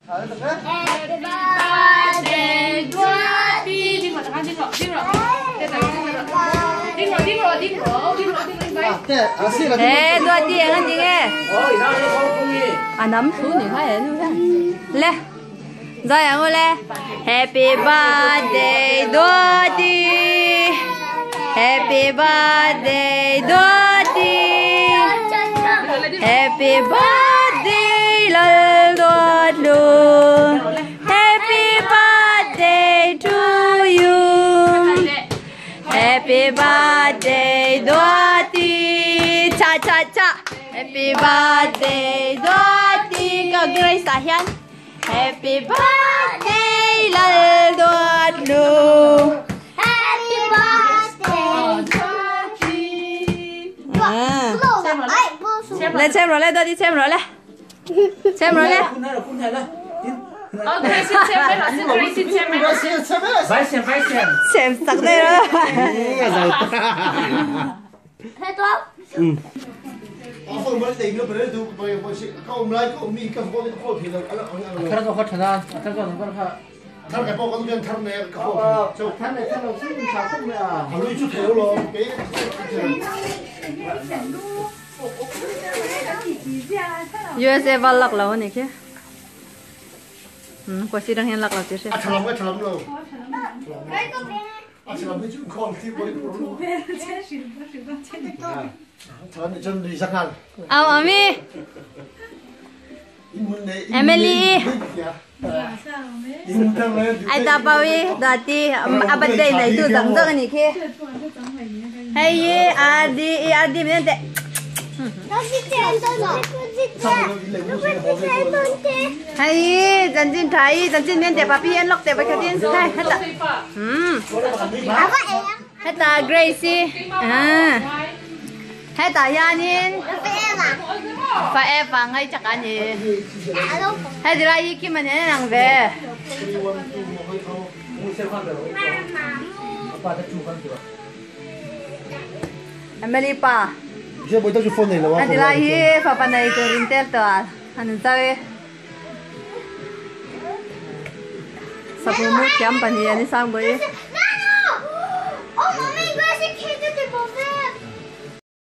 Ê, đua đi anh đi nghe. À nắm xuống thì hay le. Rồi anh le. Happy birthday Doti. Happy birthday Doti. Happy birthday Lal Dotlu. Happy birthday to you. Happy birthday Doti. Cha cha cha. Happy birthday Doti. Có Grace à hiền. Happy birthday Lal Dotlu. Happy birthday Doti. À. Lên xem rồi lên, Doti xem rồi lên. Xem rồi lên. Xem sặc đây rồi. USA vào lạc lâu này kia. Qua xí đang hiện lạc lâu chứ sao? Ao ami. Emily. Ai ta bawi dati abadai này tu zang zang này kia. Hey adi adi mình để. Hay, chân chân thấy, chân chân miền để papi ăn lọc để bắt cái tin, hay hết ta. Hết ta Gracie, à, hết ta Yanin, phải em và ngay chắc anh nhỉ. Hết thì lại khi mà nhớ nàng về. Emily pa. Anh lại hi, papa này tôi rin tel to, anh sao ấy? Sapu mu kiam pani ani sang boi.